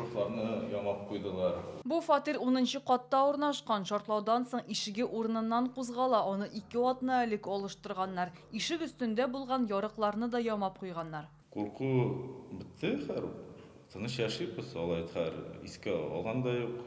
Шовларны ямап куйдылар. Бу фатир 10 катта урнашкан. Шартлаудан соң ишеге урыныннан кузгала. Аны 2 атна элек алыштырганнар. Ишек өстендә булган ярыкларны да ямап куйганнар. Курку бетте, хәзер тыныч яшибез, алай хәзер искә алган да юк.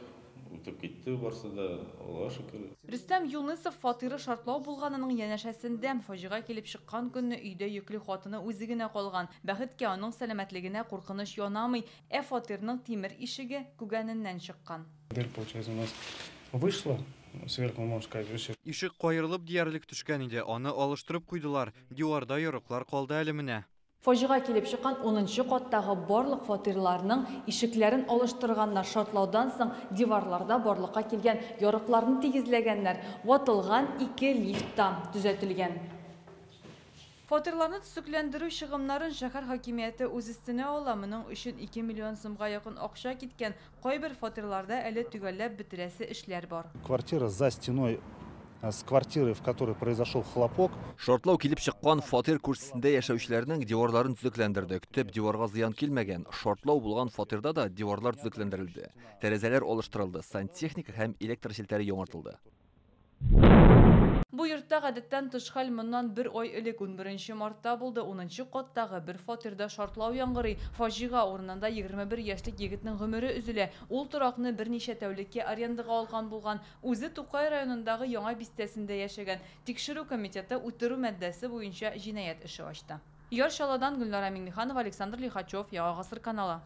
Үтеп китте барсы да, Аллага шөкер. Рөстәм Юнысов фатиры шартлау булганының янәшәсендә. Фаҗига килеп чыккан көнне өйдә йөкле хатыны үзе генә калган. Бәхеткә, аның сәламәтлегенә куркыныч янамый, ә фатирның тимер ишеге күгәненнән чыккан. Дверь, получается, у нас вышла сверху, можно сказать, вообще. Ишек каерылып диярлек төшкән иде, аны алыштырып куйдылар. Диварда ярыклар калды әле менә. Фаҗига килеп чыккан 10 каттагы барлык фатирларның ишекләрен алыштырганнар. Шартлаудан соң диварларда барлыкка килгән ярыкларны тигезләгәннәр. Ватылган 2 лифт та төзәтелгән. Фатирларны төзекләндерү чыгымнарын шәһәр хакимияте үз өстенә ала. Моның өчен 2 миллион сумга якын акча киткән. Кайбер фатирларда әле төгәлләп бетерәсе эшләр бар. Квартира за стеной с квартиры, в которой произошел хлопок. Шартлау килеп чыккан фатир күршесендә яшәүчеләрнең диварларын төзекләндердек. Төп диварга зыян килмәгән. Шартлау булган фатирда да диварлар төзекләндерелде. Тәрәзәләр алыштырылды, сантехника һәм электр челтәре яңартылды. Бу йортта гадәттән тыш хәл моннан бер ай элек 11 мартта булды. 10 каттагы бер фатирда шартлау яңгырый. Фаҗига урынында 21 яшьлек егетнең гомере өзелә. Ул торакны берничә тәүлеккә арендага алган булган. Үзе Тукай районындагы Яңа бистәсендә яшәгән. Тикшерү комитеты үтерү маддәсе буенча җинаять эше ачты. Яр Чаллыдан Гөлнара Миңнеханова, Александр Лихачев, Яңа Гасыр каналы.